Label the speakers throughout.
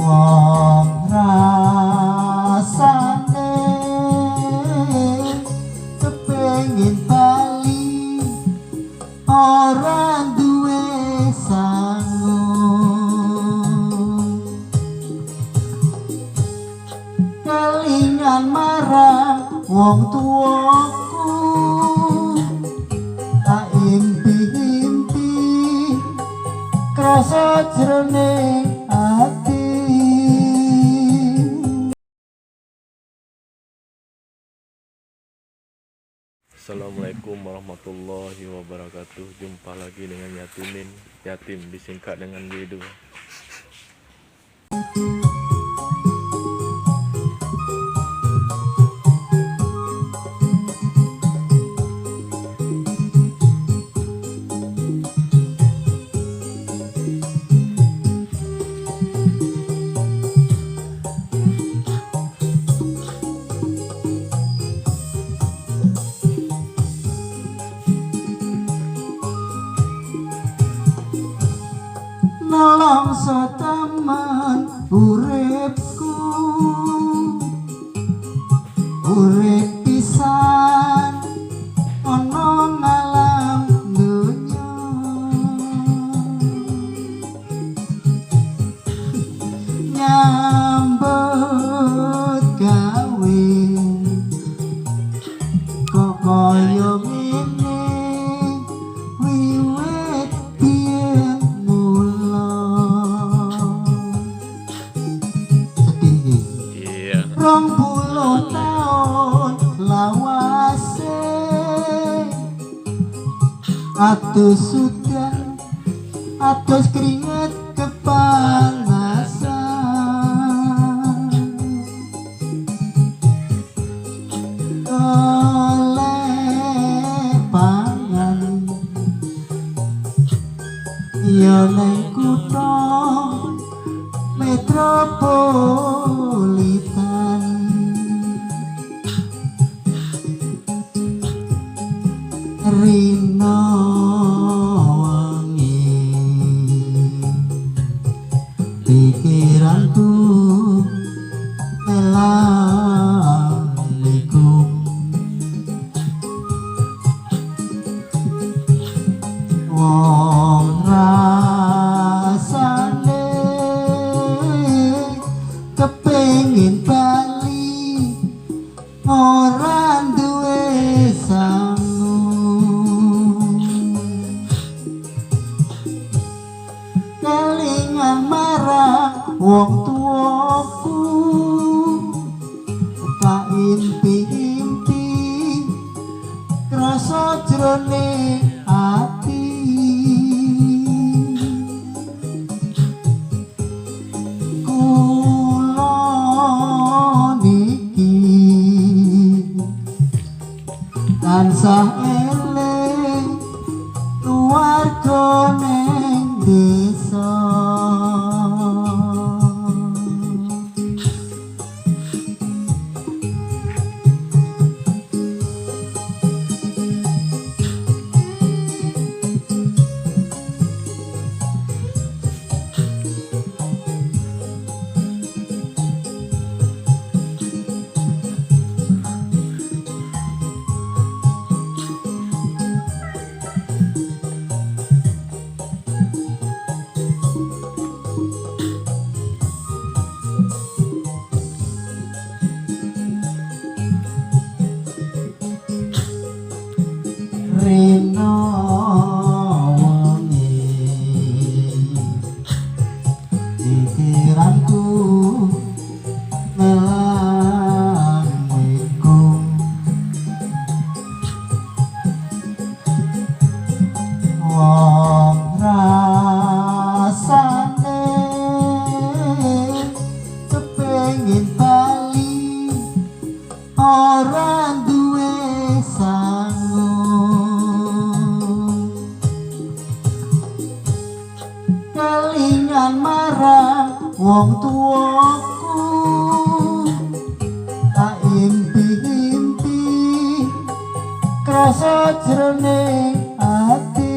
Speaker 1: Wong rasane kepengin bali ora duwe sangu, kelingan marang wong tuaku, tak impi-impi krasa jroning ati.
Speaker 2: Assalamualaikum warahmatullahi wabarakatuh. Jumpa lagi dengan Yatimin. Yatim disingkat dengan W2.
Speaker 1: Nelongso temen uripku, urip pisan ana ngalam donya, nyambut gawe kok kaya ngene wiwit biyen mula. Sedih iki.
Speaker 2: Iya.
Speaker 1: 20 taun lawase, atus sudah atus keringet kepanasan, oleh pangan ya neng kutha metropolitan. Rino wengi pikiranku melang-likung, wong rasane kepengin bali ora duwe sangu, kelingan marang wong tuaku, tak impi-impi krasa jroning ati. Kula niki tansah eling keluarga ning desa. Rino wengi pikiranku melang-likung, wong rasane kepengin bali ora duwe sangu, kelingan marang wong tuaku, tak impi-impi krasa jroning ati.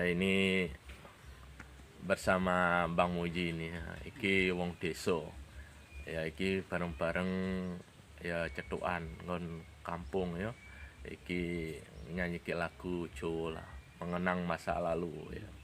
Speaker 2: Ini bersama Bang Muji ini ya. Iki wong desa. Ya, iki bareng-bareng ya cetukan nggon kampung ya. Iki nyanyi lagu Jawa lah, mengenang masa lalu ya.